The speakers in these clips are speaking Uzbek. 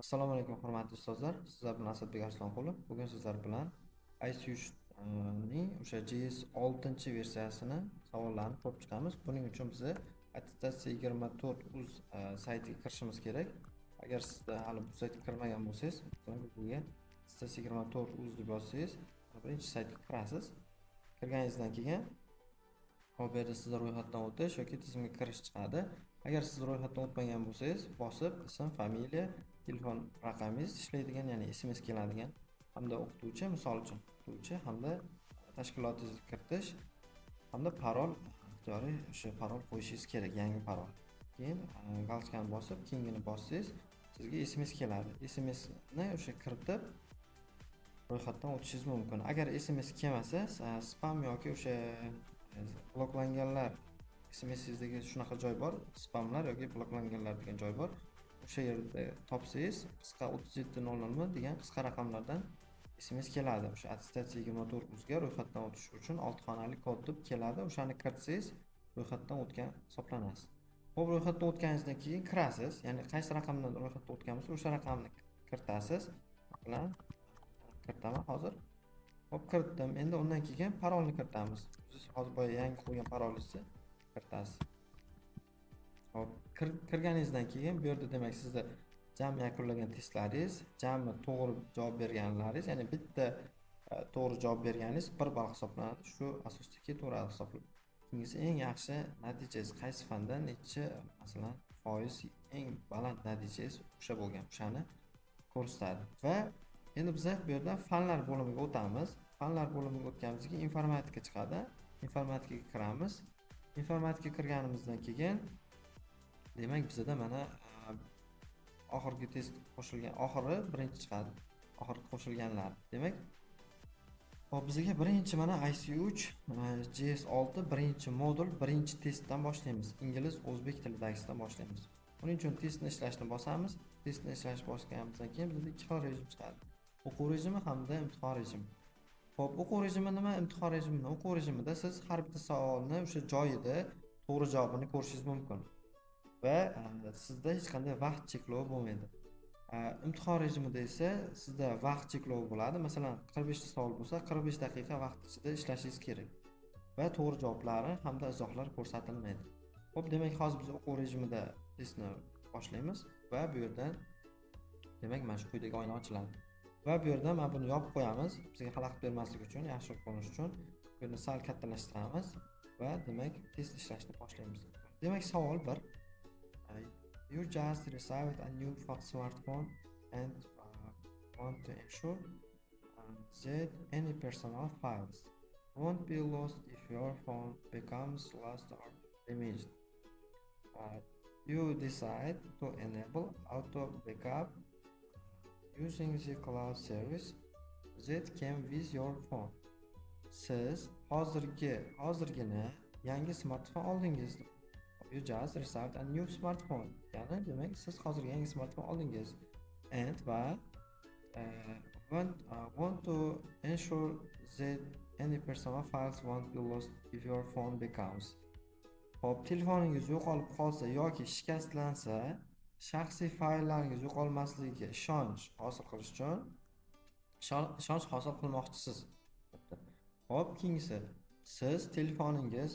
Assalomu alaykum, hurmatli ustozlar. Sizlar bilan Asadbek Arslonqulov. Bugun sizlar bilan ICU ning o'sha JS 6 versiyasini savollarini ko'rib chiqamiz. Buning uchun biza attestatsiya 24 uz saytiga kirishimiz kerak. Agar sizda hali bu saytga kirmagan bo'lsangiz, masalan, Google'ga attestatsiya 24 uz deb yozsangiz, birinchi saytga kirasiz. Kirganingizdan keyin, hop, bu yerda sizda ro'yxatdan o'tish yoki tizimga kirish chiqadi. Agar siz ro'yxatdan o'tmagan bo'lsangiz, bosib ism, familiya, telefon raqamingiz ishlaydigan, ya'ni SMS keladigan hamda o'qituvchi, misol uchun, o'qituvchi hamda tashkilotingizni kiritish hamda parol, ixtiyoriy o'sha parol qo'yishingiz kerak, yangi parol. Keyin галочка ni bosib, keyingini bossangiz, sizga SMS keladi. SMSni o'sha kiritib ro'yxatdan o'tishingiz mumkin. Agar SMS kelmasa, spam yoki o'sha bloklanganlar, SMSingizdagi shunaqa joy bor, spamlar yoki bloklanganlar degan joy bor. O'sha yerda topsangiz, qisqa 3700 degan qisqa raqamlardan SMS keladi. O'sha attestatsiya 24 uzga ro'yxatdan o'tish uchun olti xonali kod deb keladi. O'shani kiritsangiz, ro'yxatdan o'tgan hisoblanasiz. Ho'p, ro'yxatdan o'tganingizdan keyin kirasiz, ya'ni qaysi raqamdan ro'yxatdan o'tgan bo'lsa, o'sha raqamni kiritasiz. Masalan, kiritaman hozir. Hop, kiritdim. Endi undan keyin parolni kiritamiz. Siz hozir boya yangi qo'ygan parolingizni kiritasiz. Hop, kirganingizdan keyin bu yerda, demak, sizda jami yakunlagan testlaringiz, jami to'g'ri javob berganlaringiz, ya'ni bitta to'g'ri javob berganingiz 1 ball hisoblanadi. Shu asosda ketaveradi hisoblab. Keyingisi eng yaxshi natijangiz qaysi fanda nechi, masalan, foiz eng baland natijangiz o'sha bo'lgan, o'shani ko'rsatadi. Va endi biza bu yerdan fanlar bo'limiga o'tamiz. Fanlar bo'limiga o'tganimizdan keyin informatika chiqadi. Informatikaga kiramiz. Informatikaga kirganimizdan keyin, demak, bizada mana oxirgi test qo'shilgan, oxiri birinchi chiqadi, oxirgi qo'shilganlar. Demak, hop, bizga birinchi mana IC3 JS6 birinchi modul, birinchi testdan boshlaymiz. Ingliz, o'zbek tilidagisidan boshlaymiz. Buning uchun testni ishlashni bosamiz. Testni ishlashni bosganimizdan keyin bizda ikki xil rejim chiqadi: o'quv rejimi hamda imtihon rejimi. Ho'p, o'quv rejimi nima, imtihon rejimi nima? O'quv rejimida siz har bitta savolni o'sha joyida to'g'ri javobini ko'rishingiz mumkin va sizda hech qanday vaqt cheklovi bo'lmaydi. Imtihon rejimida esa sizda vaqt cheklovi bo'ladi. Masalan, 45 ta savol bo'lsa, 45 daqiqa vaqt ichida ishlashingiz kerak va to'g'ri javoblari hamda izohlar ko'rsatilmaydi. Ho'p, demak, hozir biz o'quv rejimida testni boshlaymiz va bu yerdan, demak, mana shu quyidagi oyna ochiladi va bu yerda mana buni yopib qo'yamiz, bizga xalaqit bermaslik uchun, yaxshi ko'rinish uchun. Bu yerni sal kattalashtiramiz va, demak, test ishlashni boshlaymiz. Demak, savol 1. You just received a new smartphone and want to ensure that any personal files won't be lost if your phone becomes lost or damaged. You decide to enable auto backup using the cloud service that came with your phone. Siz hozirgina yangi smartfon oldingiz. You just received a new smartphone. Ya'ni, demak, siz hozir yangi smartfon oldingiz. And va want to ensure that any personal files won't be lost if your phone becomes. Hop, telefoningiz yo'qolib qolsa yoki shikastlansa, shaxsiy fayllaringiz yo'qolmasligiga ishonch hosil qilish uchun ishonch hosil qilmoqchisiz. Hop, keyingisi. Siz telefoningiz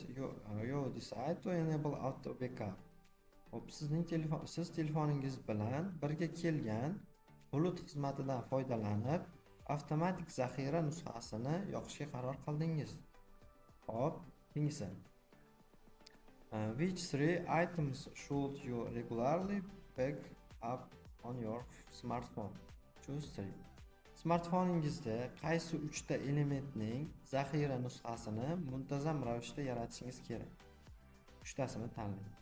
you decide to enable auto backup. Hop, siz telefoningiz bilan birga kelgan bulut xizmatidan foydalanib, avtomatik zaxira nusxasini yoqishga qaror qildingiz. Hop, keyingisi. Which three items should you regularly back up on your smartphone? Choose three. Smartfoningizda qaysi uchta elementning zaxira nusxasini muntazam ravishda yaratishingiz kerak? Uchtasini tanlang.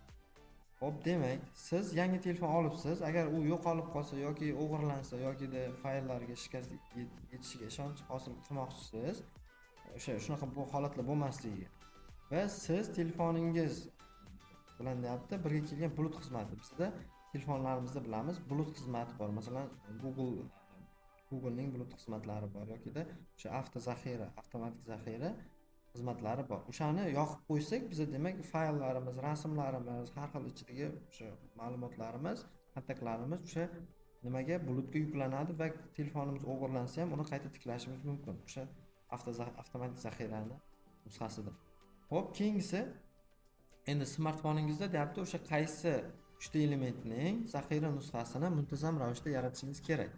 Hop, demak, siz yangi telefon olibsiz. Agar u yo'qolib qolsa yoki o'g'irlansa yokida fayllarga shikast yetishiga ishonch hosil qilmoqchisiz. O'sha shunaqa bu holatlar bo'lmasligiga. Va siz telefoningiz bilan, deyapti, birga kelgan bulut xizmati. Bizda telefonlarimizda, bilamiz, bulut xizmati bor. Masalan, Googlening bulut xizmatlari bor yokida o'sha avto zaxira, avtomatik zaxira xizmatlari bor. O'shani yoqib qo'ysak, biza, demak, fayllarimiz, rasmlarimiz, har xil ichidagi o'sha ma'lumotlarimiz, kontaktlarimiz o'sha Nimaga? Bulutga yuklanadi va telefonimiz o'g'irlansa ham, uni qayta tiklashimiz mumkin o'sha avtomatik zaxirani nusxasida. Ho'p, keyingisi. Endi smartfoningizda, deyapti, o'sha qaysi uchta elementning zaxira nusxasini muntazam ravishda yaratishingiz kerak?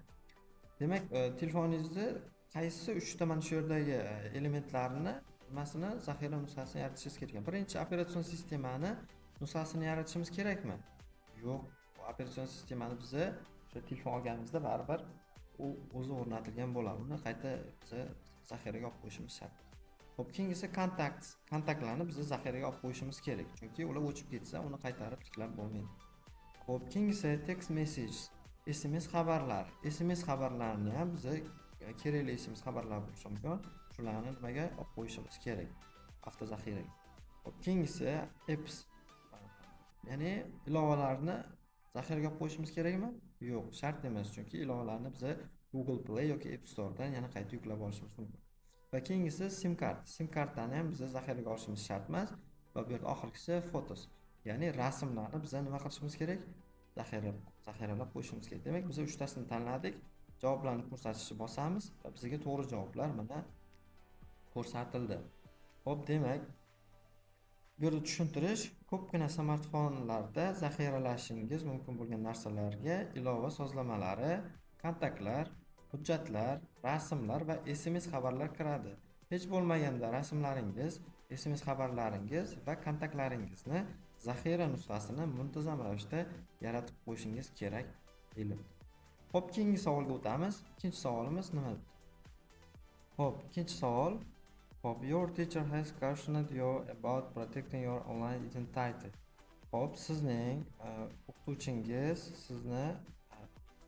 Demak, telefoningizni qaysi uchta mana shu yerdagi elementlarni nimasini, zaxira nusxasini yaratishingiz kerak ekan? Birinchi, operatsion sistemani nusxasini yaratishimiz kerakmi? Yo'q, operatsion sistemani biza o'sha telefon olganimizda baribir u o'zi o'rnatilgan bo'ladi, uni qayta biza zaxiraga olib qo'yishimiz shart. Ho'p, keyingisi kontakt. Kontaktlarni biza zaxiraga olib qo'yishimiz kerak, chunki ular o'chib ketsa, uni qaytarib tiklab bo'lmaydi. Ho'p, keyingisi text message, SMS xabarlar. SMS xabarlarini ham biza kerakli SMS xabarlar bo'lishi mumkin, shularni nimaga olib qo'yishimiz kerak? Avtozaxiraga. Ho'p, keyingisi apps, ya'ni ilovalarni zaxiraga olib qo'yishimiz kerakmi? Yo'q, shart emas, chunki ilovalarni biza Google Play yoki App Storedan yana qayta yuklab olishimiz mumkin. Va keyingisi sim kart. Sim kartani ham biza zaxiraga olishimiz shart emas. Va bu yerda oxirgisi photos, ya'ni rasmlarni biza nima qilishimiz kerak? Zaxiralab qo'yishimiz kerak. Demak, biz uchtasini tanladik, javoblarni ko'rsatishni bosamiz va bizga to'g'ri javoblar mana ko'rsatildi. Ho'p, demak, bu yerda tushuntirish: ko'pgina smartfonlarda zaxiralashingiz mumkin bo'lgan narsalarga ilova sozlamalari, kontaktlar, hujjatlar, rasmlar va SMS xabarlar kiradi. Hech bo'lmaganda rasmlaringiz, SMS xabarlaringiz va kontaktlaringizni zaxira nusxasini muntazam ravishda yaratib qo'yishingiz kerak, deyilibdi. Ho'p, keyingi savolga o'tamiz. Ikkinchi savolimiz nima? Ho'p, ikkinchi savol. Ho'p, your teacher has cautioned you about protecting your online identity. Ho'p, sizning o'qituvchingiz sizni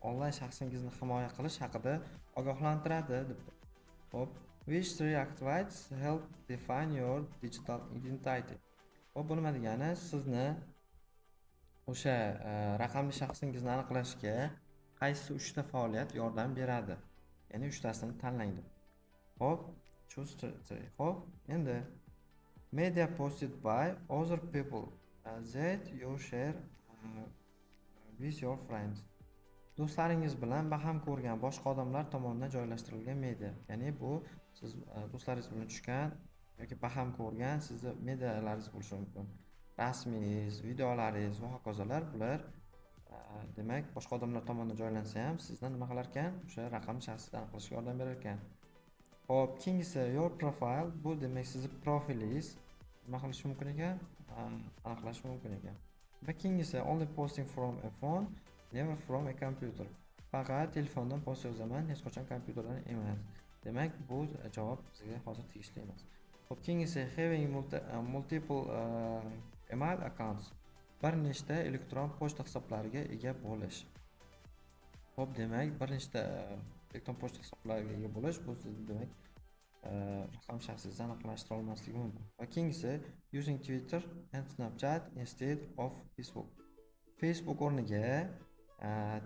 onlayn shaxsingizni himoya qilish haqida ogohlantiradi, debdi. Ho'p, which three activities help define your digital identity? Ho'p, bu nima degani? Sizni o'sha raqamli shaxsingizni aniqlashga qaysi uchta faoliyat yordam beradi? Ya'ni uchtasini tanlang deb. Ho'p, choose three. Ho'p, endi media posted by other people that you share with your friends. Do'stlaringiz bilan baham ko'rgan boshqa odamlar tomonidan joylashtirilgan media. Ya'ni bu siz do'stlaringiz bilan tushgan yoki baham ko'rgan sizni medialaringiz bo'lishi mumkin. Rasmingiz, videolaringiz va hokazolar, bular demak, boshqa odamlar tomonidan joylansa ham, sizni nima qilar ekan? O'sha raqamli shaxsni aniqlashga yordam berar ekan. Ho'p, keyingisi your profile. Bu demak, sizni profilingiz nima qilishi mumkin ekan? Aniqlashi mumkin ekan. Va keyingisi only posting from a phone, never from a computer. Faqat telefondan post yozaman, hech qachon kompyuterdan emas. Demak, bu javob bizga hozir tegishli emas. Ho'p, keyingisi having multiple email accounts. Bir nechta elektron pochta hisoblariga ega bo'lish. Ho'p, demak, bir nechta elektron pochta hisoblariga ega bo'lish bu sizni, demak, raqam shaxsingizni aniqlashtira olmasligi mumkin. Va keyingisi using Twitter and Snapchat instead of Facebook. Facebook o'rniga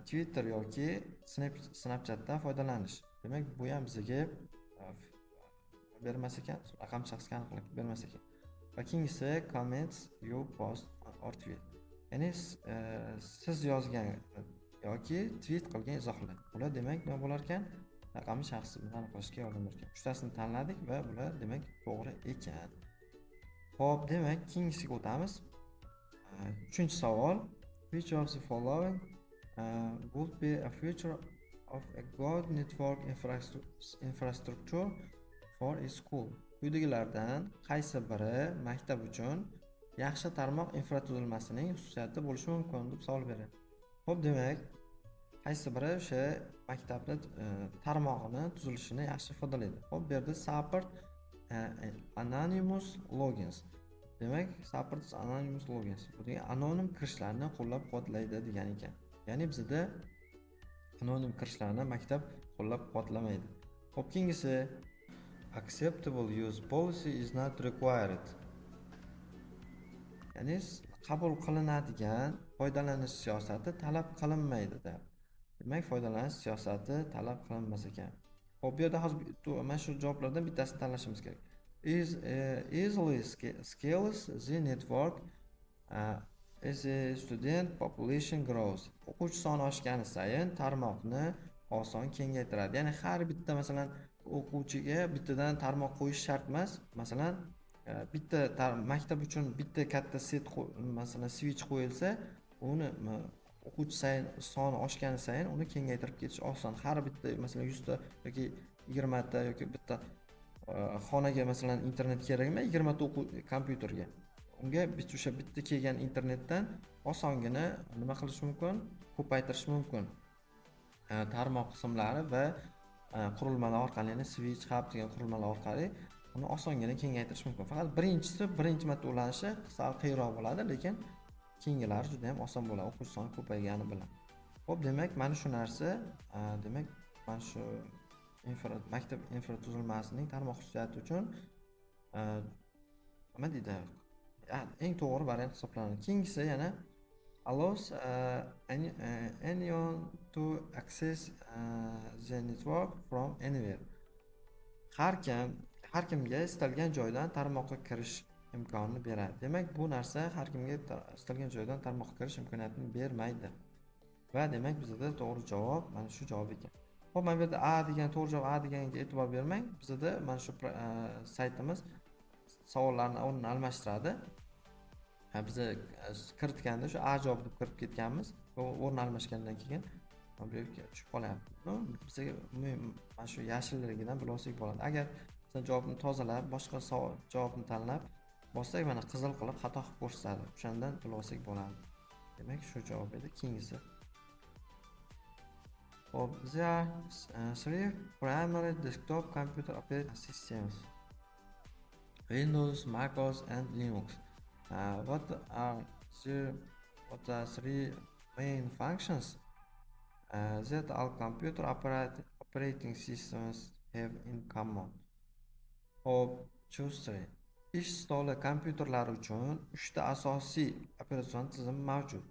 Twitter yoki Snapchatdan foydalanish. Demak, bu ham bizga bermas ekan, raqam shaxsga aniqlik bermas ekan. Va keyingisi comments you post or tweet. Ya'ni siz yozgan yoki tweet qilgan izohlar. Bular, demak, nima bo'lar ekan? Raqamli shaxsni aniqlashga yordam bergan. Uchtasini tanladik va bular, demak, to'g'ri ekan. Ho'p, demak, keyingisiga o'tamiz. Uchinchi savol. Which of the following would be a feature of a good network infrastructure for a school? Quyidagilardan qaysi biri maktab uchun yaxshi tarmoq infratuzilmasining xususiyati bo'lishi mumkin, deb savol beryapti. Ho'p, demak, qaysi biri o'sha maktabni tarmog'ini tuzilishini yaxshi ifodalaydi? Ho'p, bu yerda support anonymous logins. Demak, supports anonymous logins. Bu degani anonim kirishlarni qo'llab-quvvatlaydi degani ekan. Ya'ni bizda anonim kirishlarni maktab qo'llab-quvvatlamaydi. Ho'p, keyingisi acceptable use policy is not required. Ya'ni qabul qilinadigan foydalanish siyosati talab qilinmaydi, deyapti. Demak, foydalanish siyosati talab qilinmas ekan. Ho'p, bu yerda hozir mana shu javoblardan bittasini tanlashimiz kerak. Is easily scales the network. As a student population grows. O'quvchi soni oshgani sayin tarmoqni oson kengaytiradi. Ya'ni har bitta, masalan, o'quvchiga bittadan tarmoq qo'yish shart emas. Masalan, bitta maktab uchun bitta katta сеть, masalan, switch qo'yilsa, uni o'quvchi sayin soni oshgani sayin uni kengaytirib ketish oson. Har bitta, masalan, 100 ta yoki 20 ta yoki bitta xonaga, masalan, internet kerakmi 20 ta o'quv kompyuterga. Unga bitta, o'sha bitta kelgan internetdan osongina nima qilish mumkin? Ko'paytirish mumkin. Tarmoq qismlari va qurilmalar orqali, ya'ni switch, hub degan qurilmalar orqali uni osongina kengaytirish mumkin. Faqat birinchisi, birinchi marta ulanishi sal qiyinroq bo'ladi, lekin keyingilari juda ham oson bo'ladi o'quvchi soni ko'paygani bilan. Ho'p, demak, mana shu narsa, demak, mana shu maktab infratuzilmasining tarmoq xususiyati uchun, nima deydi, eng to'g'ri variant hisoblanadi. Keyingisi yana allows anyone to access the network from anywhere. Har kim, har kimga istalgan joydan tarmoqqa kirish imkonini beradi. Demak, bu narsa har kimga istalgan joydan tarmoqqa kirish imkoniyatini bermaydi va demak, bizada to'g'ri javob mana shu javob ekan. Ho'p, mana bu yerda A degan, to'g'ri javob A deganga e'tibor bermang. Bizada mana shu saytimiz savollarni o'rnini almashtiradi. Ha, biza kiritganda shu A javob deb kirib ketganmiz va o'rni almashgandan keyin mana bu yerga tushib qolyapti. Ну, bizga muhim mana shu yashilligidan bilib olsak bo'ladi. Agar masalan, javobni tozalab, boshqa savol javobni tanlab bossak, mana qizil qilib xato qilib ko'rsatadi. O'shandan bilib olsak bo'ladi. Demak, shu javob edi. Keyingisi. Ho'p, there are three primary desktop computer operating systems: Windows, Mac OS and Linux. What are three main functions that all computer operating systems have in common? Ho'p, choose three. Ish stoli kompyuterlari uchun uchta asosiy operatsion tizim mavjud: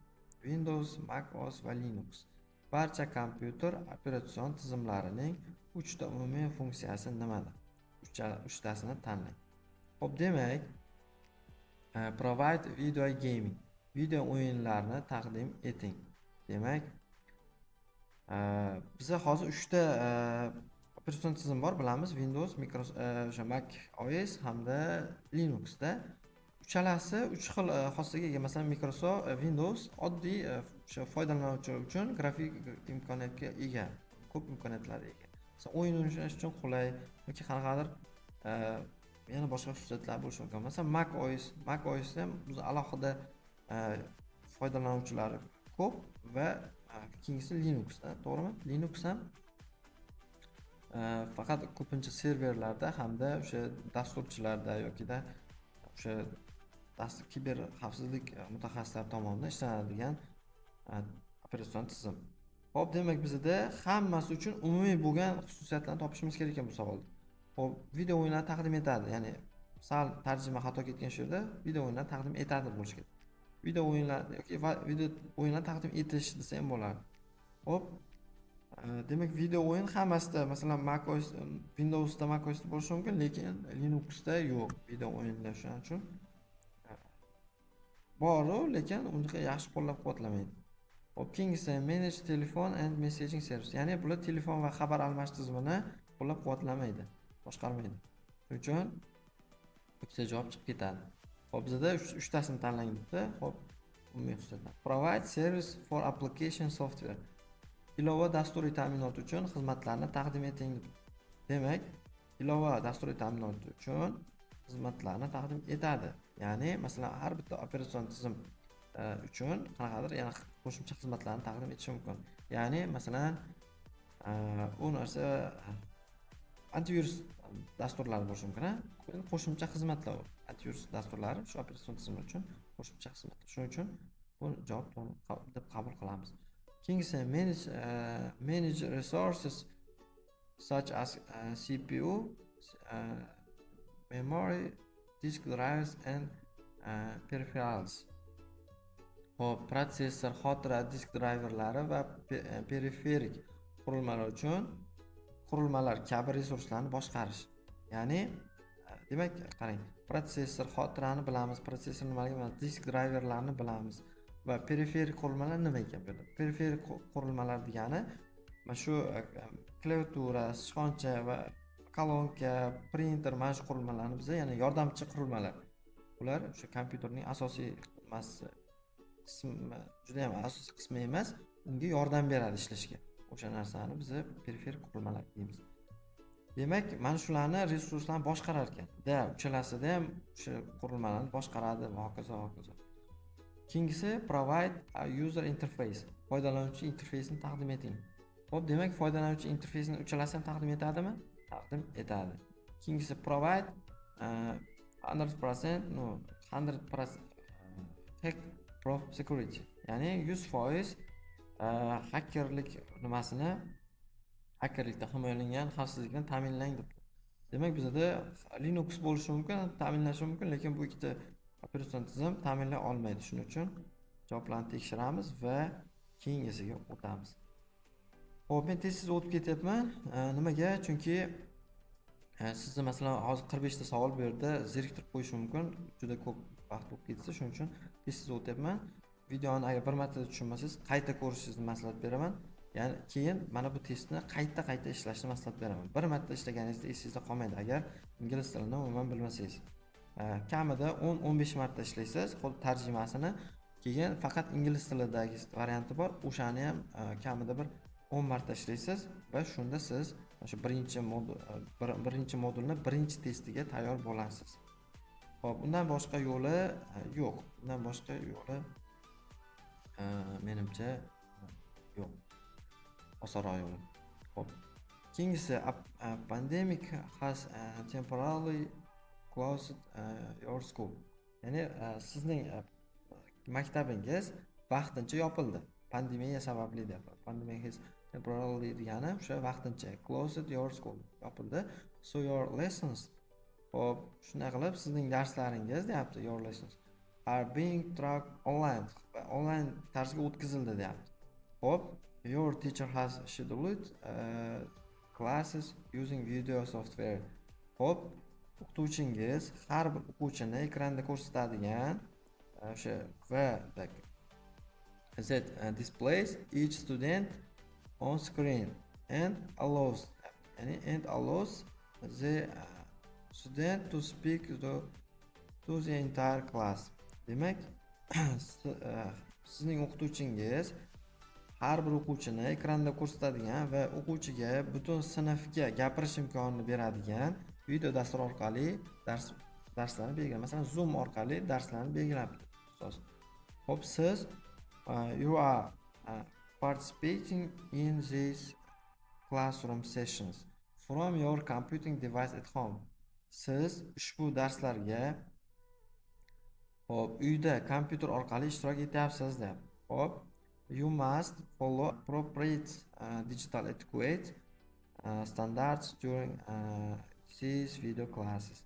Windows, Mac OS va Linux. Barcha kompyuter operatsion tizimlarining uchta umumiy funksiyasi nimadir? Uchtasini tanlang. Ho'p, demak, provide video gaming. Video o'yinlarni taqdim eting. Demak, biza hozir uchta operatsion tizim bor, bilamiz: Windows, Microsoft, o'sha Mac OS hamda Linuxda. Uchalasi uch xil xossaga ega. Masalan, Microsoft Windows oddiy o'sha foydalanuvchi uchun grafik imkoniyatga ega, ko'p imkoniyatlarga ega. Masalan, o'yin o'ynash uchun qulay yoki qanaqadir yana boshqa xususiyatlar bo'lishi mumkin. Masalan, Mac OS, Mac OSda ham o'zi alohida foydalanuvchilari ko'p va keyingisi Linuxda, to'g'rimi? Linux ham faqat ko'pincha serverlarda hamda o'sha dasturchilarda yokida o'sha kiber xavfsizlik mutaxassislari tomonidan ishlanadigan operatsion tizim. Ho'p, demak, bizada hammasi uchun umumiy bo'lgan xususiyatlarni topishimiz kerak ekan bu savolda. Ho'p, video o'yinlarni taqdim etadi, ya'ni sal tarjima xato ketgan shu yerda, video o'yinlarni taqdim etadi bo'lishi kerak. Video o'yinlar yoki video o'yinlarni taqdim etish desa ham bo'lardi. Ho'p, demak, video o'yin hammasida, masalan, Mac OS, Windowsda, Mac OSda bo'lishi mumkin, lekin Linuxda yo'q video o'yinlar. Shuning uchun boru, lekin unaqa yaxshi qo'llab quvvatlamaydi. Ho'p, keyingisi manage telephone and messaging service, ya'ni bular telefon va xabar almashish tizimini qo'llab quvvatlamaydi, boshqarmaydi. Shuning uchun ikkita javob chiqib ketadi. Ho'p, bizada uchtasini tanlang debdi. Ho'p, umumiy xususiyatlar. Provide service for application software. Ilova dasturiy ta'minot uchun xizmatlarni taqdim eting deb. Demak, ilova dasturiy ta'minot uchun xizmatlarni taqdim etadi. Ya'ni, masalan, har bitta operatsion tizim uchun qanaqadir yana qo'shimcha xizmatlarni taqdim etishi mumkin. Ya'ni, masalan, u narsa antivirus dasturlari bo'lishi mumkin, a? Qo'shimcha xizmatlar, antivirus dasturlari shu operatsion tizim uchun qo'shimcha xizmatlar. Shuning uchun bu javob to'g'ri deb qabul qilamiz. Keyingisi manage resources such as CPU, memory, disk drives and peripherals. Ho'p, protsessor, xotira, disk driverlari va periferik qurilmalar uchun qurilmalar kabi resurslarni boshqarish. Ya'ni, demak, qarang, protsessor, xotirani bilamiz, protsessor nimaligini bilamiz, disk driverlarni bilamiz. Va periferik qurilmalar nima ekan bu yerda? Periferik qurilmalar degani mana shu klaviatura, sichqoncha va kolonka, printer, mana shu qurilmalarni biza, ya'ni yordamchi qurilmalar. Ular o'sha kompyuterning asosiy nimasi qismi, judayam asosiy qismi emas, unga yordam beradi ishlashga. O'sha narsani biza periferik qurilmalar deymiz. Demak, mana shularni, resurslarni boshqarar ekan da, uchalasida ham o'sha qurilmalarni boshqaradi va hokazo, hokazo. Keyingisi provide a user interface, foydalanuvchi interfeysini taqdim eting. Ho'p, demak, foydalanuvchi interfeysini uchalasi ham taqdim etadimi? Taqdim etadi. Keyingisi provide 100%, no, 100% hack proof security, ya'ni 100% xakerlik nimasini, xakerlikdan himoyalangan xavfsizlikni ta'minlang debdi. Demak, bizada Linux bo'lishi mumkin, ta'minlashi mumkin, lekin bu ikkita operatsion tizim ta'minlay olmaydi. Shuning uchun javoblarni tekshiramiz va keyingisiga o'tamiz. Ho'p, men tez tez o'tib ketyapman. Nimaga? Chunki sizni, masalan, hozir 45 ta savol bu yerda zeriktirib qo'yishi mumkin, juda ko'p vaqt bo'lib ketsa. Shuning uchun tez tez o'tyapman. Videoni agar bir marta tushunmasangiz, qayta ko'rishingizni maslahat beraman. Ya'ni keyin mana bu testni qayta qayta ishlashni maslahat beraman. Bir marta ishlaganingizda esingizda qolmaydi, agar ingliz tilini umuman bilmasangiz. Kamida 10-15 marta ishlaysiz xuddi tarjimasini. Keyin faqat ingliz tilidagi varianti bor, o'shani ham kamida bir 10 marta ishlaysiz va shunda siz o'sha birinchi modulni birinchi testiga tayyor bo'lasiz. Ho'p, undan boshqa yo'li yo'q. Undan boshqa yo'li, menimcha, yo'q, osonroq yo'li. Ho'p, keyingisi a pandemic has temporarily closed your school, ya'ni sizning maktabingiz vaqtincha yopildi pandemiya sababli deyapti. Pandemic has temporarily degani o'sha vaqtincha, closed your school, yopildi. So your lessons, ho'p, shunday qilib sizning darslaringiz deyapti, your lessons are being taught online, onlayn tarzga o'tkazildi deyapti. Ho'p, your teacher has scheduled classes using video software. Ho'p, o'qituvchingiz har bir o'quvchini ekranda ko'rsatadigan o'sha va так that displays each student on screen and allows, ya'ni and allows the student to speak to the entire class. Demak, sizning o'qituvchingiz har bir o'quvchini ekranda ko'rsatadigan va o'quvchiga butun sinfga gapirish imkonini beradigan video dastur orqali darslarni belgilan, masalan, Zoom orqali darslarni belgilabdi ustoz. Ho'p, siz you are participating in these classroom sessions from your computing device at home. Siz ushbu darslarga, ho'p, uyda kompyuter orqali ishtirok etyapsiz deyapti. Ho'p, you must follow appropriate digital etiquette standards during these video classes.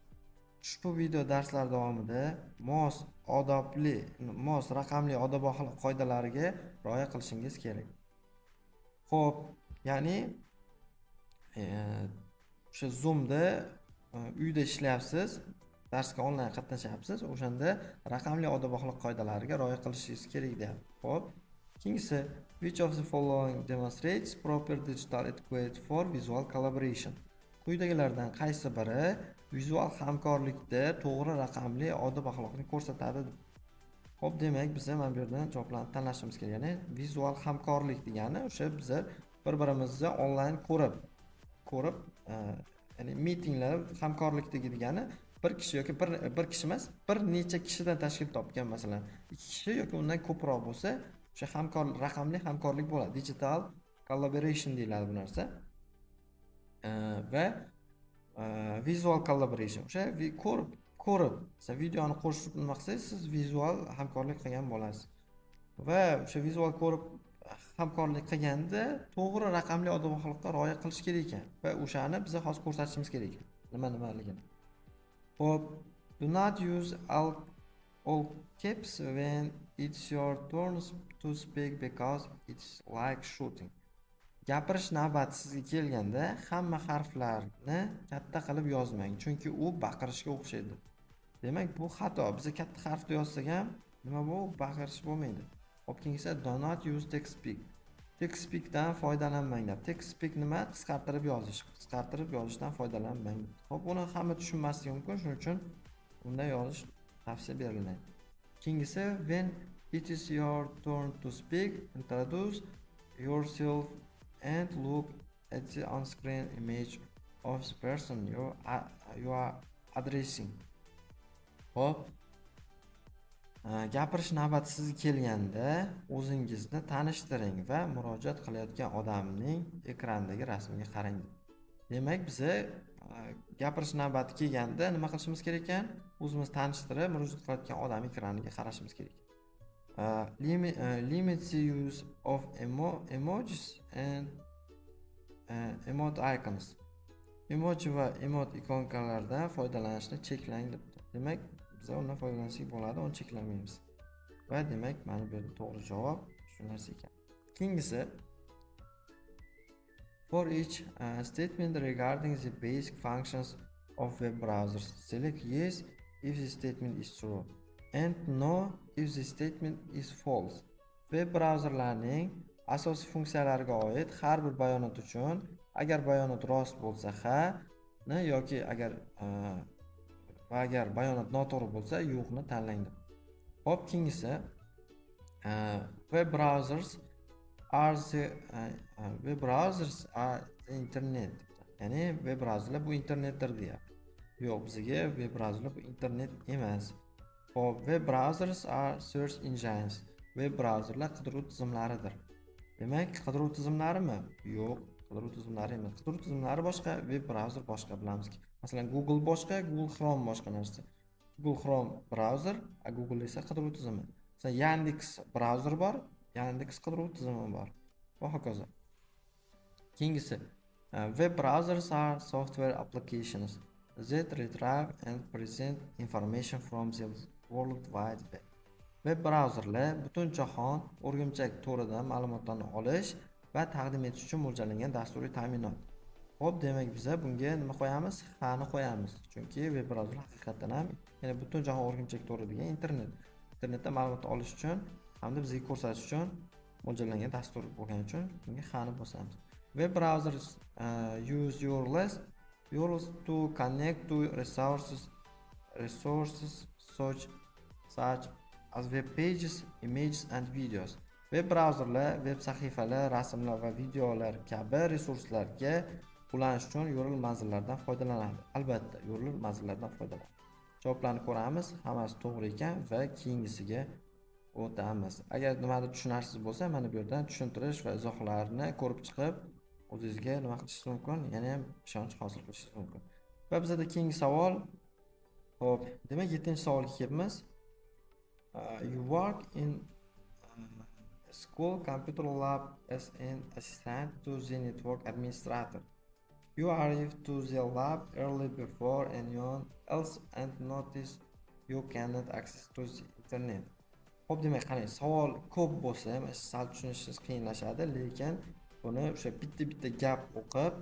Ushbu video darslar davomida mos odobli, mos raqamli odob axloq qoidalariga rioya qilishingiz kerak. Ho'p, ya'ni o'sha Zoomda uyda ishlayapsiz, darsga onlayn qatnashyapsiz, o'shanda raqamli odob axloq qoidalariga rioya qilishingiz kerak deyapti. Ho'p, keyingisi which of the following demonstrates proper digital etiquette for visual collaboration? Quyidagilardan qaysi biri vizual hamkorlikda to'g'ri raqamli odob axloqni ko'rsatadi? Ho'p, demak, biza mana bu yerdan javoblarni tanlashimiz kerak. Ya'ni vizual hamkorlik degani o'sha biza bir birimizni onlayn ko'rib, ya'ni mitinglar hamkorlikdagi degani bir kishi yoki bir kishi emas, bir necha kishidan tashkil topgan, masalan, ikki kishi yoki undan ko'proq bo'lsa, o'sha raqamli hamkorlik bo'ladi. Digital collaboration deyiladi bu narsa. Va visual collaboration o'sha ko'rib, masalan, videoni qo'shib nima qilsangiz, siz vizual hamkorlik qilgan bo'lasiz. Va o'sha vizual ko'rib hamkorlik qilganda to'g'ri raqamli odob axloqqa rioya qilish kerak ekan va o'shani biza hozir ko'rsatishimiz kerak ekan, nima nimaligini. Ho'p, do not use all caps when it's your turn to speak because it's like shouting. Gapirish navbati sizga kelganda hamma harflarni katta qilib yozmang, chunki u baqirishga o'xshaydi. Demak, bu xato. Biza katta harfda yozsak ham nima bu, baqirish bo'lmaydi. Xo'p, keyingisi: do not use text speak. Text speakdan foydalanmang deb. Text speak nima? Qisqartirib yozish. Qisqartirib yozishdan foydalanmang. Xo'p, uni hamma tushunmasligi mumkin, shuning uchun unday yozish tavsiya berilmaydi. Keyingisi: when it is your turn to speak, introduce yourself and look at the on-screen image of the person you are addressing. Xo'p, gapirish navbati sizga kelganda o'zingizni tanishtiring va murojaat qilayotgan odamning ekrandagi rasmiga qarang. Demak, biza gapirish navbati kelganda nima qilishimiz kerak ekan? O'zimizni tanishtirib, murojaat qilayotgan odam ekraniga qarashimiz kerak. Limit the use of emojis and emote icons. Emoji va emote ikonkalardan foydalanishni cheklang debdi. Demak, biza undan foydalansak bo'ladi, uni cheklamaymiz. Va demak, mana bu yerda to'g'ri javob shu narsa ekan. Keyingisi: for each statement regarding the basic functions of web browsers, select yes if the statement is true and no if the statement is false. Web brauzerlarning asosiy funksiyalariga oid har bir bayonot uchun agar bayonot rost bo'lsa, ha ni yoki agar va agar bayonot noto'g'ri bo'lsa, yo'qni tanlang deb. Xo'p, keyingisi: web browsers are the internet. Ya'ni web brauzerlar bu internetdir deyapti. Yo'q, bizga web brauzerlar bu internet emas. Xo'p, web browsers are search engines. Web brauzerlar qidiruv tizimlaridir. Demak, qidiruv tizimlarimi? Yo'q, qidiruv tizimlari emas. Qidiruv tizimlari boshqa, web brauzer boshqa, bilamizki. Masalan, Google boshqa, Google Chrome boshqa narsa. Google Chrome brauzer, a Google esa qidiruv tizimi. Masalan, Yandex brauzer bor, Yandex qidiruv tizimi bor va hokazo. Keyingisi: web browsers are software applications that retrieve and present information from the World Wide Web. Web brauzerlar butun jahon o'rgimchak to'ridan ma'lumotlarni olish va taqdim etish uchun mo'ljallangan dasturiy ta'minot. Xo'p, demak, biza bunga nima qo'yamiz? Ha'ni qo'yamiz. Chunki web brauzer haqiqatdan ham, ya'ni butun jahon o'rgimchak to'ri degan internet. Internetdan ma'lumot olish uchun hamda bizga ko'rsatish uchun mo'ljallangan dastur bo'lgani uchun bunga ha'ni bosamiz. Web browsers use URLs to connect to resources such as web pages, images and videos. Web brauzerlar web sahifalar, rasmlar va videolar kabi resurslarga ulanish uchun URL manzillardan foydalanadi. Albatta, URL manzillardan foydalanadi. Javoblarni ko'ramiz, hammasi to'g'ri ekan va keyingisiga o'tamiz. Agar nimadir tushunarsiz bo'lsa, mana bu yerdan tushuntirish va izohlarni ko'rib chiqib, o'zingizga nima qilishingiz mumkin, yana ham ishonch hosil qilishingiz mumkin. Va bizada keyingi savol. Xo'p, demak, 7-savolga kelibmiz. You work in school computer lab as an assistant to the network administrator. You arrive to the lab early before anyone else and notice you cannot access to the internet. Xo'p, demak, qarang, savol ko'p bo'lsa, mana sal tushunishingiz qiyinlashadi, lekin buni o'sha bitta-bitta gap o'qib,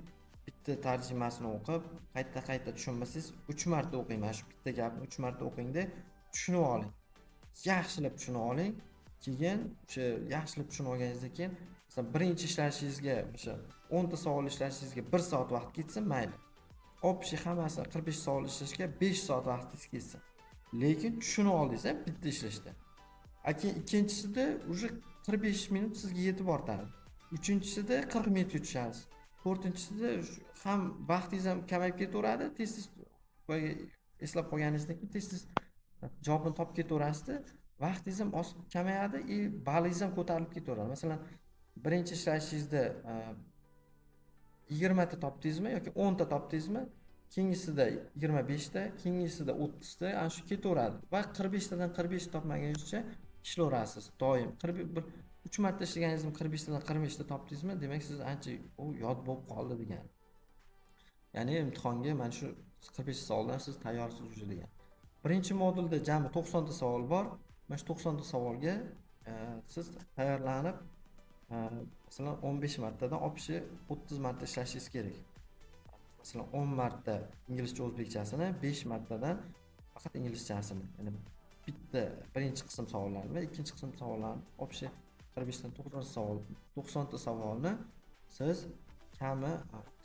bitta tarjimasini o'qib, qayta-qayta tushunmasangiz, 3 marta o'qing, mana shu bitta gapni 3 marta o'qingda, tushunib oling. Yaxshilab tushunib oling. Keyin o'sha yaxshilab tushunib olganingizdan keyin, masalan, birinchi ishlashingizga, o'sha 10 ta savol ishlashingizga 1 soat vaqt ketsin, mayli. Общий hammasi 45 savol ishlashga 5 soat vaqtingiz ketsin. Lekin tushunib oldingiz bitta ishlashda. A keyin ikkinchisida уже 45 minut sizga yetib ortadi. Uchinchisida 40 minutga tushasiz. To'rtinchisida ham vaqtingiz ham kamayib ketaveradi, tez tez boyagi eslab qolganingizdan keyin tez tez javobini topib ketaverasizda, vaqtingiz ham oz kamayadi и ballingiz ham ko'tarilib ketaveradi. Masalan, birinchi ishlashingizda 20 ta topdingizmi yoki 10 ta topdingizmi, keyingisida 25 ta, keyingisida 30 ta, ana shu ketaveradi va 45 tadan 45 topmagunizcha ishlayverasiz doim. 41 3 marta ishlaganingizda 45 tadan 45 ta topdingizmi, demak, siz ancha u yod bo'lib qoldi degani. Ya'ni imtihonga mana shu 45 savoldan siz tayyorsiz уже degan. Birinchi modulda jami 90 ta savol bor. Mana shu 90 ta savolga siz tayyorlanib, masalan, 15 martadan общий 30 marta ishlashingiz kerak. Masalan, 10 marta inglizcha o'zbekchasini, 5 martadan faqat inglizchasini. Ya'ni Bitta birinchi qism savollari va ikkinchi qism savollarini, общий 45 dan 90 savol, 90 ta savolni siz kami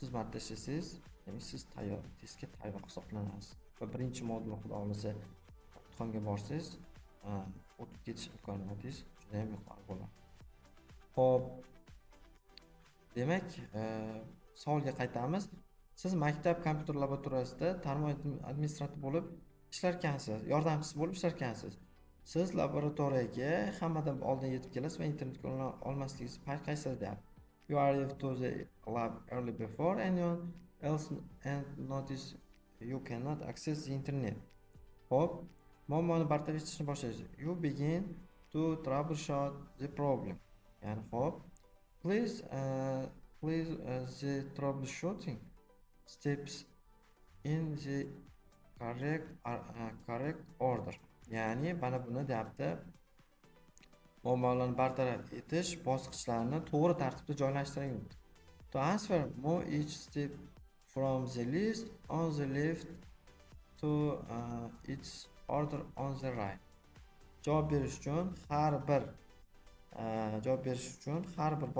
30 marta ishlasangiz, demak, siz tayyor, testga tayyor hisoblanasiz va birinchi modul, xudo xohlasa, imtihonga borsangiz, o'tib ketish imkoniyatingiz judayam yuqori bo'ladi. Ho'p, demak, savolga qaytamiz. Siz maktab kompyuter laboratoriyasida tarmoq administrator bo'lib ishlarkansiz, yordamchisi bo'lib ishlarkansiz. Siz laboratoriyaga hammadan oldin yetib kelasiz va internetga ulana olmasligingizni payqaysiz, deyapti. You arrive to the lab early before anyone else and notice you cannot access the internet. Ho'p, muammoni bartaraf etishni boshlaysiz. You begin to troubleshoot the problem. Ya'ni, ho'p, please the troubleshooting steps in the correct order. Ya'ni mana buni deyapti, muammolarni bartaraf etish bosqichlarini to'g'ri tartibda joylashtiring. To answer, move each step from the list on the left to its order on the right. Javob berish uchun har bir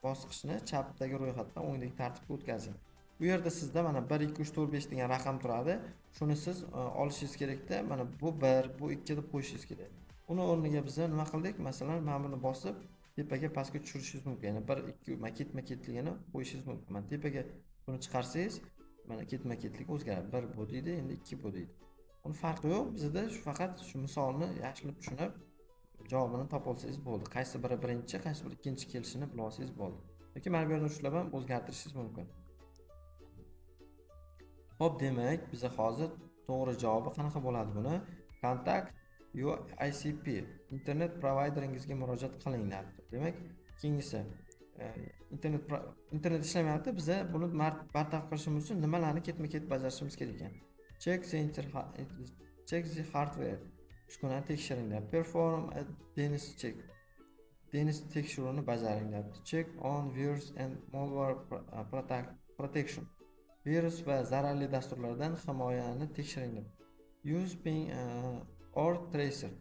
bosqichni chapdagi ro'yxatdan o'ngdagi tartibga o'tkazing. Bu yerda sizda mana 1, 2, 3, 4, 5 degan raqam turadi. Shuni siz olishingiz kerakda, mana bu 1, bu 2 deb qo'yishingiz kerak. Uni o'rniga biz nima qildik? Masalan, mana buni bosib tepaga, pastga tushirishingiz mumkin. Ya'ni 1, 2, mana ketma-ketligini qo'yishingiz mumkin. Mana tepaga buni chiqarsangiz, mana ketma-ketlik o'zgaradi. 1 bu deydi, endi 2 bu deydi. Uni farqi yo'q. Bizda shu, faqat shu misolni yaxshilab tushunib, javobini topib olsangiz bo'ldi. Qaysi biri birinchi, qaysi biri ikkinchi kelishini bilib olsangiz bo'ldi. Yoki mana bu yerdan ushlab ham o'zgartirishingiz mumkin. Xo'p, demak, biza hozir to'g'ri javobi qanaqa bo'ladi buni? Contact your ISP, internet provayderingizga murojaat qiling, deyapti. Demak, keyingisi internet ishlamayapti. Biza buni bartaraf qilishimiz uchun nimalarni ketma-ket bajarishimiz kerak ekan? Check the hardware. Uskunani tekshiring, deyapti. Perform a DNS check. DNS tekshiruvini bajaring, deyapti. Check on virus and malware protection. Virus va zararli dasturlardan himoyani tekshiring, deb. Use ping or tracert.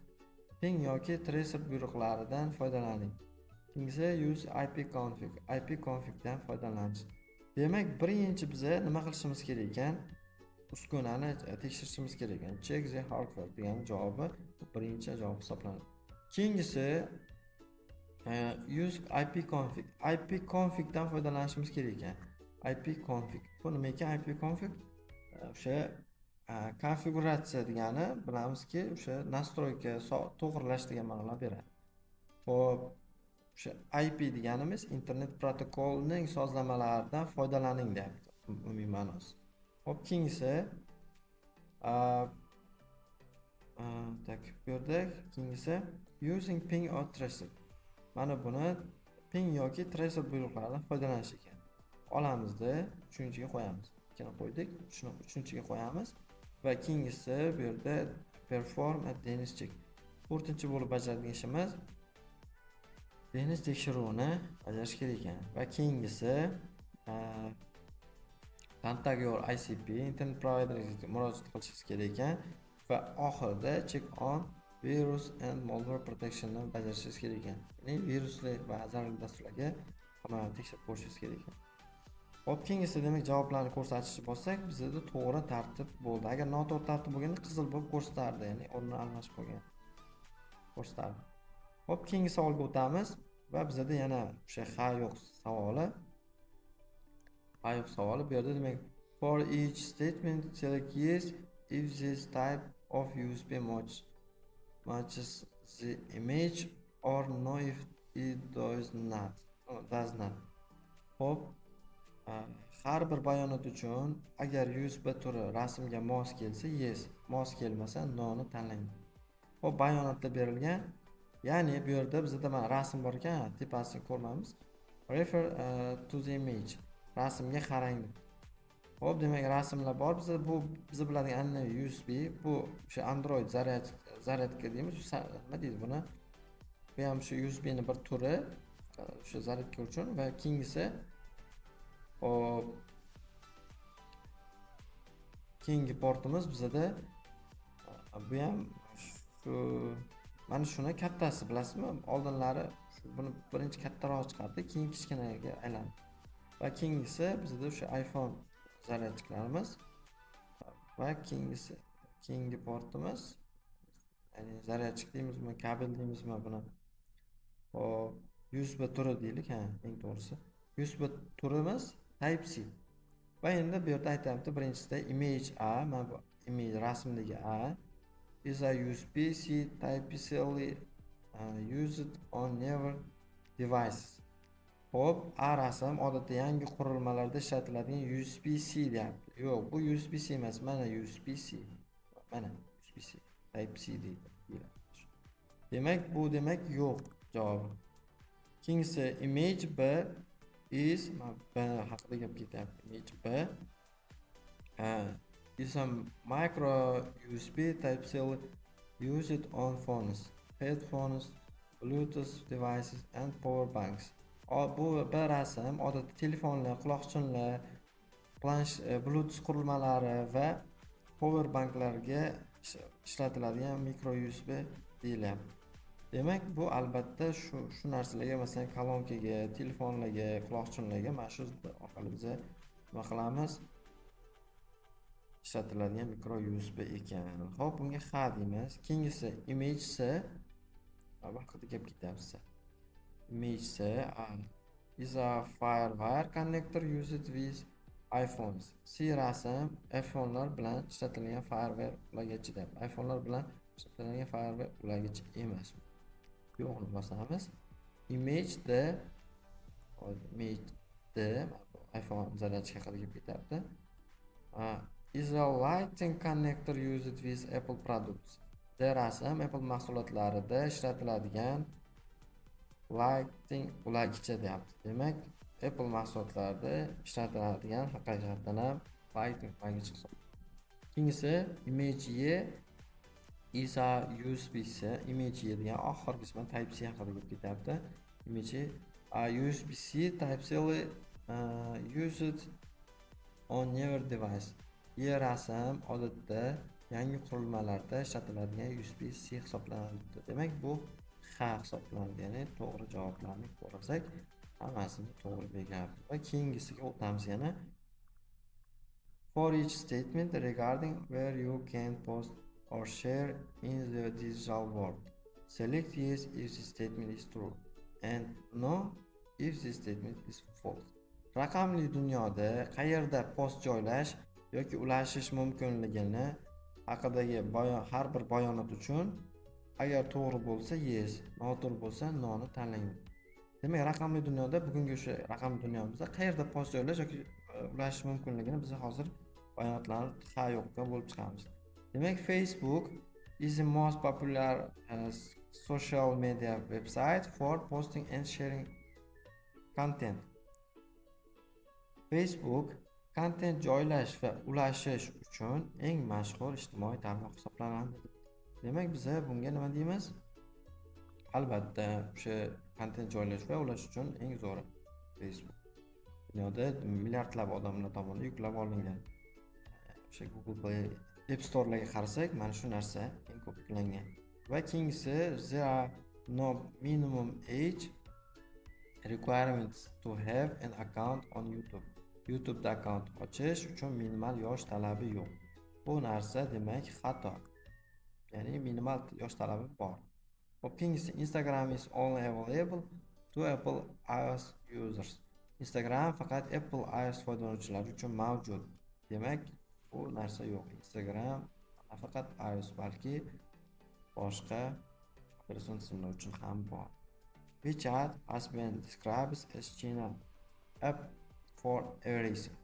Ping yoki tracert buyruqlaridan foydalaning. Keyingisi use ipconfig. Ipconfigdan foydalanish. Demak, birinchi biza nima qilishimiz kerak ekan? Uskunani tekshirishimiz kerak ekan. Check the hardware degan javobi birinchi javob hisoblanadi. Keyingisi use ipconfig. Ipconfigdan foydalanishimiz kerak ekan. Ipconfig. Bu nima ekan ipconfig? O'sha konfiguratsiya degani, bilamizki, o'sha настройка, to'g'rilash degan ma'nolar beradi. Xo'p, o'sha IP deganimiz internet protokolning sozlamalaridan foydalaning, deyapti umumiy ma'nosi. Xo'p, keyingisi так, bu yerda keyingisi using ping or tracert. Mana buni ping yoki tracert buyruqlaridan foydalanish ekan. Olamizda, uchinchiga qo'yamiz. Ikkini qo'ydik, shuni uchinchiga qo'yamiz va keyingisi bu yerda perform a DNS check. To'rtinchi bo'lib bajaradigan ishimiz DNS tekshiruvini bajarish kerak ekan va keyingisi contact your ISP, internet provayderingizga murojaat qilishingiz kerak ekan va oxirida check on virus and malware protectionni bajarishingiz kerak ekan. Ya'ni virusli va zararli dasturlarga himoyani tekshirib ko'rishingiz kerak ekan. Xo'p, keyingisi, demak, javoblarni ko'rsatishni bossak, bizda to'g'ri tartib bo'ldi. Agar noto'g'ri tartib bo'lganda, qizil bo'lib ko'rsatardi, ya'ni o'rnini almashib bo'lgan ko'rsatardi. Xo'p, keyingi savolga o'tamiz va bizada yana o'sha ha, yo'q savoli. Ha, yo'q savoli bu yerda, demak, for each statement, select yes if this type of USB matches the image or no if it does not. Oh, does not. Xo'p, har bir bayonot uchun agar USB turi rasmga mos kelsa yes, mos kelmasa no'ni tanlang. Xo'p, bayonotda berilgan, ya'ni bu yerda bizda mana rasm bor ekan, tepasini ko'rmaymiz. Refer to the image. Rasmga qarang. Xo'p, demak, rasmlar bor bizda. Bu biz biladigan anna USB, bu o'sha Android zaryadka deymiz, nima deydi buni? Bu ham shu USB ni bir turi, o'sha zaryadka uchun va keyingisi, xo'p, keyingi portimiz bizada bu ham Shu mana shuni kattasi, bilasizmi? Oldinlari shu buni birinchi kattaroq chiqardi, keyin kichkinaga aylandi. Va keyingisi bizda o'sha iPhone зарядчик larimiz va keyingisi, keyingi portimiz, ya'ni зарядчик deymizmi, kabel deymizmi buni? Hop, USB turi deylik, ha, eng to'g'risi. USB turimiz Type C. Va endi bu yerda aytyapti, birinchisida image A, mana bu image, rasmdagi A is a USB-C Type C used on newer devices. Xo'p, A rasm odatda yangi qurilmalarda ishlatiladigan USB-C deyapti. Yo'q, bu USB-C emas, mana USB-C. Mana USB-C, Type C deydi. Demak, bu demak yo'q javobi. Keyingisi image B is, mana B haqida gap ketyapti. Image B is a micro USB Type C used on phones, headphones, Bluetooth devices and power banks. Bu bir rasm odatda telefonlar, quloqchinlar, Bluetooth qurilmalari va power banklarga ishlatiladigan micro USB deyilyapti. Demak, bu albatta shu narsalarga, masalan, kolonkaga, telefonlarga, quloqchinlarga mana shu orqali biza nima qilamiz? Ishlatiladigan micro USB ekan. Xo'p, bunga ha deymiz. Keyingisi image C. Bu haqida gap ketyapti. Image C is a FireWire connector used with iPhones. C rasm iPhone'lar bilan ishlatilgan FireWire ulagich deyapti. iPhone'lar bilan ishlatilgan FireWire ulagich emas. Yo'qni bosamiz. Image D, image D iPhone зарядка haqida gap ketyapti. Is a Lightning connector used with Apple products. D rasm Apple mahsulotlarida ishlatiladigan Lightning ulagichi deyapti. Demak, Apple mahsulotlarida ishlatiladigan haqiqatdan ham Lightning ulagich hisoblanadi. Keyingisi image E is a USB-C. Image E degan oxirgisi bilan Type C haqida gap ketyapti. Image E a USB-C Type C used on newer device. E rasm odatda yangi qurilmalarda ishlatiladigan USB-C hisoblanadi. Demak, bu ha hisoblanadi. Ya'ni to'g'ri javoblarni ko'rsak, hammasini to'g'ri berganmiz. Va keyingisiga o'tamiz yana. For each statement regarding where you can post or share in the digital world, select yes if the statement is true and no if the statement is false. Raqamli dunyoda qayerda post joylash yoki ulashish mumkinligini haqidagi bayon, har bir bayonot uchun agar to'g'ri bo'lsa yes, noto'g'ri bo'lsa no'ni tanlang. Demak, raqamli dunyoda, bugungi o'sha raqamli dunyomizda qayerda post joylash yoki ulashish mumkinligini biz hozir bayonotlarni ha, yo'qqa bo'lib chiqamiz. Demak, Facebook is the most popular social media website for posting and sharing content. Facebook kontent joylash va ulashish uchun eng mashhur ijtimoiy tarmoq hisoblanadi. Demak, biza bunga nima deymiz? Albatta, o'sha kontent joylash va ulash uchun eng zo'ri Facebook. Dunyoda milliardlab odamlar tomonidan yuklab olingan. O'sha Google Play, App Store'larga qarasak, mana shu narsa eng ko'p yuklangan. Va keyingisi there are no minimum age requirements to have an account on YouTube. YouTube'da akkaunt ochish uchun minimal yosh talabi yo'q. Bu narsa, demak, xato. Ya'ni minimal yosh talabi bor. Xo'p, keyingisi Instagram is only available to Apple iOS users. Instagram faqat Apple iOS foydalanuvchilari uchun mavjud. Demak, bu narsa yo'q. Instagram nafaqat iOS, balki boshqa operatsion tizimlar uchun ham bor. WeChat has been described as China app for everything.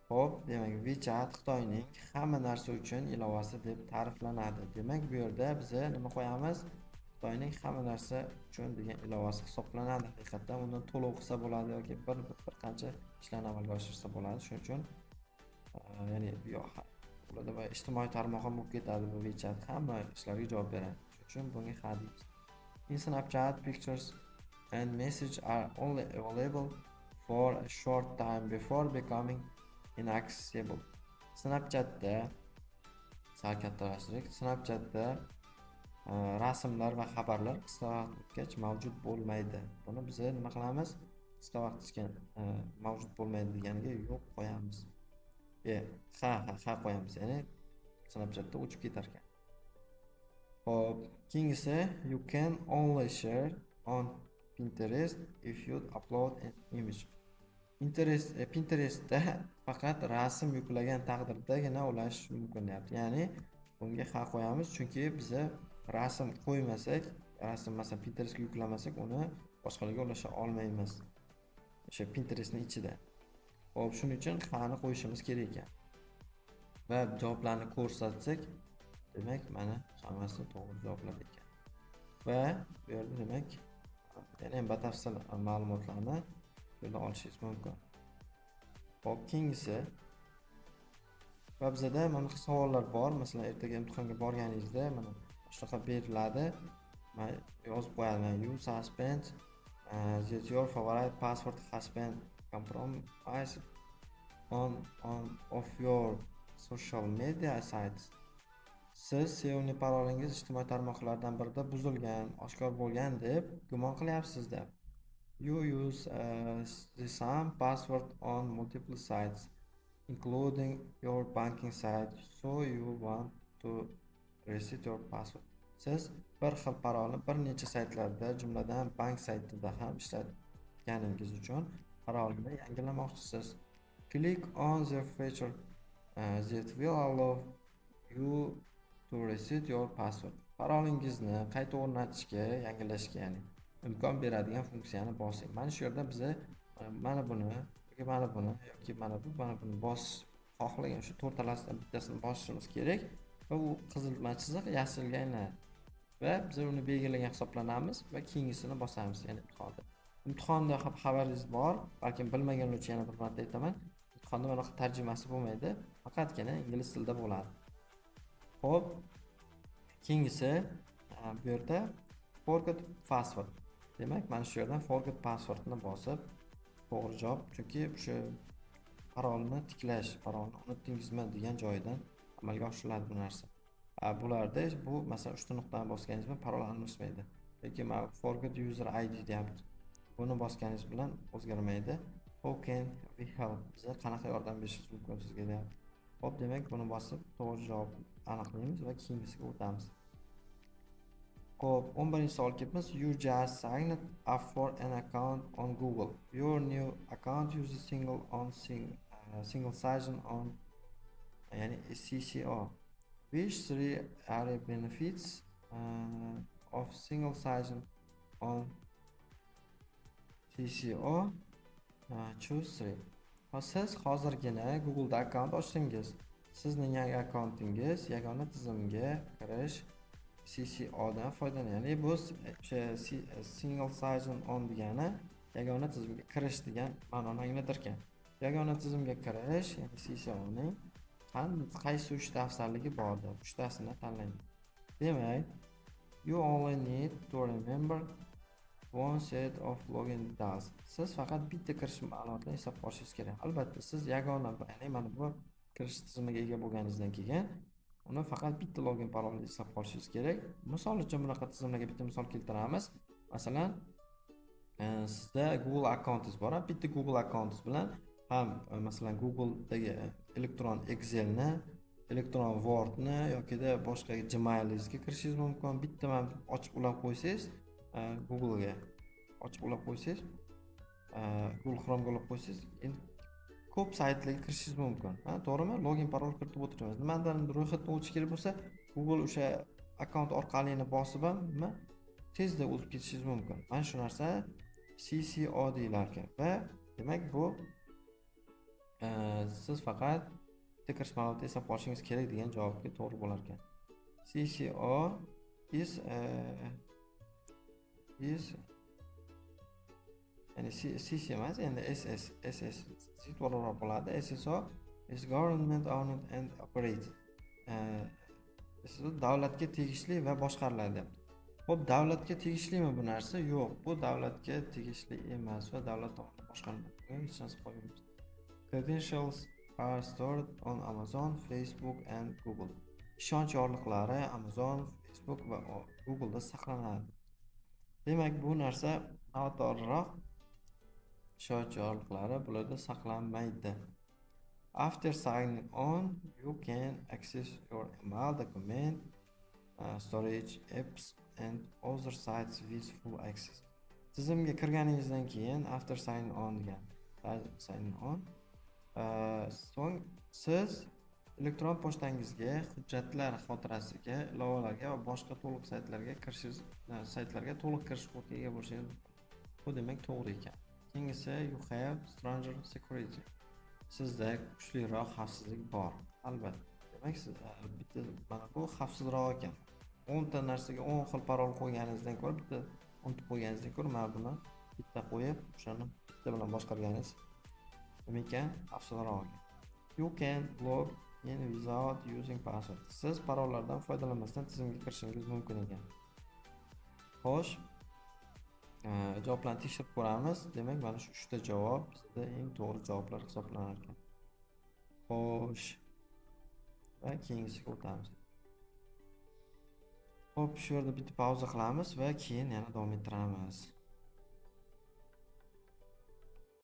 Xo'p, demak, WeChat Xitoyning hamma narsa uchun ilovasi deb ta'riflanadi. Demak, bu yerda biza nima qo'yamiz? Xitoyning hamma narsa uchun degan ilovasi hisoblanadi. Haqiqatdan undan to'lov qilsa bo'ladi yoki bir qancha ishlarni amalga oshirsa bo'ladi. Shuning uchun, ya'ni ularda va ijtimoiy tarmoq ham bo'lib ketadi bu WeChat, hamma ishlarga javob beradi. Shuning uchun bunga ha deymiz. In Snapchat, pictures and message are only available for a short time before becoming inaccessible. Snapchatda, sal kattalashtirdik. Snapchatda Rasmlar va xabarlar qisqa vaqt o'tgach mavjud bo'lmaydi. Buni biz nima qilamiz? Qisqa vaqt ichida mavjud bo'lmaydi deganiga yo'q qo'yamiz. Ha qo'yamiz, ya'ni Snapchatda o'chib ketar ekan. Xo'p, keyingisi: you can only share on Pinterest if you upload an image. Pinterestda faqat rasm yuklagan taqdirdagina ulash mumkin deyapti. Ya'ni bunga ha qo'yamiz, chunki biza rasm qo'ymasak, rasm, masalan, Pinterestga yuklamasak, uni boshqalarga ulasha olmaymiz. O'sha Pinterestni ichida. Xo'p, shuning uchun hani qo'yishimiz kerak ekan. Va javoblarni ko'rsatsak, demak, mana hammasi to'g'ri javoblar ekan. Va bu yerda, demak, yana ham batafsil ma'lumotlarni bu yerda olishingiz mumkin. Xo'p, keyingisi va bizada mana bunaqa savollar bor. Masalan, ertaga imtihonga borganingizda mana shunaqa beriladi. Man yozib qo'yaman: you suspect that your favorite password has been compromised on one of your social media sites. Siz sevimli parolingiz ijtimoiy tarmoqlardan birida buzilgan, oshkor bo'lgan deb gumon qilyapsiz deb. You use the same password on multiple sites, including your banking site, so you want to reset your password. Siz bir xil parolni bir necha saytlarda, jumladan bank saytida ham ishlatganingiz uchun parolni yangilamoqchisiz. Click on the feature that will allow you to reset your password. Parolingizni qayta o'rnatishga, yangilashga, ya'ni imkon beradigan funksiyani bosing. Mana shu yerda biza mana buni yoki mana buni yoki mana bu, mana buni xohlagan shu to'rtalasidan bittasini bosishimiz kerak va u qizil chiziq yashilga aylanadi va biz uni belgilagan hisoblanamiz va keyingisini bosamiz, ya'ni imtihonda. Imtihonda xabaringiz bor, balkim bilmaganlar uchun yana bir marta aytaman. Imtihonda bunaqa tarjimasi bo'lmaydi, faqatgina ingliz tilida bo'ladi. Xo'p, keyingisi bu yerda forgot password. Demak, mana shu yerdan forgot passwordni bosib to'g'ri javob, chunki o'sha parolni tiklash, parolni unutdingizmi degan joyidan amalga oshiriladi bu narsa. Bularda bu, masalan, uchta nuqtani bosganingiz bilan parol almashmaydi. Yoki mana forgot user ID deyapti. Buni bosganingiz bilan o'zgarmaydi. How can we help? Biza qanaqa yordam berishimiz mumkin sizga deyapti. Xo'p, demak, buni bosib to'g'ri javob aniqlaymiz va keyingisiga o'tamiz. Xo'p, 11-savol kelibmiz. You just signed up for an account on Google. Your new account uses single sign on, ya'ni SSO. Which three are benefits of single sign on SSO? Choose three. Siz hozirgina Google'da akkaunt ochdingiz. Sizning yangi akkauntingiz yagona tizimga kirish SSOdan foydalanadi. Ya'ni bu o'sha single sign on degani yagona tizimga kirish degan ma'noni anglatar ekan. Yagona tizimga kirish, ya'ni SSOning qaysi uchta afzalligi bor deb uchtasini tanlang. Demak, you only need to remember one set of login details. Siz faqat bitta kirish ma'lumotini eslab qolishingiz kerak. Albatta, siz yagona, ya'ni mana bu kirish tizimiga ega bo'lganingizdan keyin uni faqat bitta login parolni eslab qolishingiz kerak. Misol uchun, bunaqa tizimlarga bitta misol keltiramiz. Masalan, sizda Google akkauntingiz bor, bitta Google akkauntingiz bilan ham masalan, Google'dagi elektron Excelni, elektron Wordni yokida boshqa Gmailingizga kirishingiz mumkin. Bitta mana ochib ulab qo'ysangiz, Google'ga ochib ulab qo'ysangiz, Google Chrome'ga ulab qo'ysangiz, endi ko'p saytlarga kirishingiz mumkin. Ha, to'g'rimi? Login parol kiritib o'tirmaysiz. Nimadan ro'yxatdan o'tish kerak bo'lsa, Google o'sha akkaunt orqali bosib ham nima tezda o'tib ketishingiz mumkin. Mana shu narsa SSO deyilar ekan va demak, bu siz faqat bitta kirish ma'lumotini eslab qolishingiz kerak degan javobga to'g'ri bo'lar ekan. SSO is, ya'ni CC emas, endi SS, SS to'g'riroq bo'ladi. SSO is government owned and operated. SSO davlatga tegishli va boshqariladi deyapti. Xo'p, davlatga tegishlimi bu narsa? Yo'q, bu davlatga tegishli emas va davlat tomonidan boshqarilmaydi. Hech narsa qo'ymaymiz. Credentials are stored on Amazon, Facebook and Google. Ishonch yorliqlari Amazon, Facebook Facebook va Google'da saqlanadi. Demak, bu narsa noto'g'riroq. Ishonch yorliqlari bularda saqlanmaydi. After signing on, you can access your email, document, storage, apps and other sites with full access. Tizimga kirganingizdan keyin, after sign on degan, sign on, so'ng siz elektron pochtangizga, hujjatlar xotirasiga, ilovalarga va boshqa to'liq saytlarga kirishingiz, saytlarga to'liq kirish huquqiga ega bo'lishingiz mumkin. Bu, demak, to'g'ri ekan. Keyingisi, you have stronger security. Sizda kuchliroq xavfsizlik bor. Albatta. Demak, siz bitta mana bu xavfsizroq ekan. 10 ta narsaga 10 xil parol qo'yganingizdan ko'ra, bitta unutib qo'yganingizdan ko'ra, mana buni bitta qo'yib, o'shani bitta bilan boshqarganingiz nima ekan? Xavfsizroq ekan. You can log in without using password. Siz parollardan foydalanmasdan tizimga kirishingiz mumkin ekan. Xo'sh, javoblarni tekshirib ko'ramiz. Demak, mana shu uchta javob bizda eng to'g'ri javoblar hisoblanar ekan. Xo'sh, va keyingisiga o'tamiz. Xo'p, shu yerda bitta pauza qilamiz va keyin yana davom ettiramiz.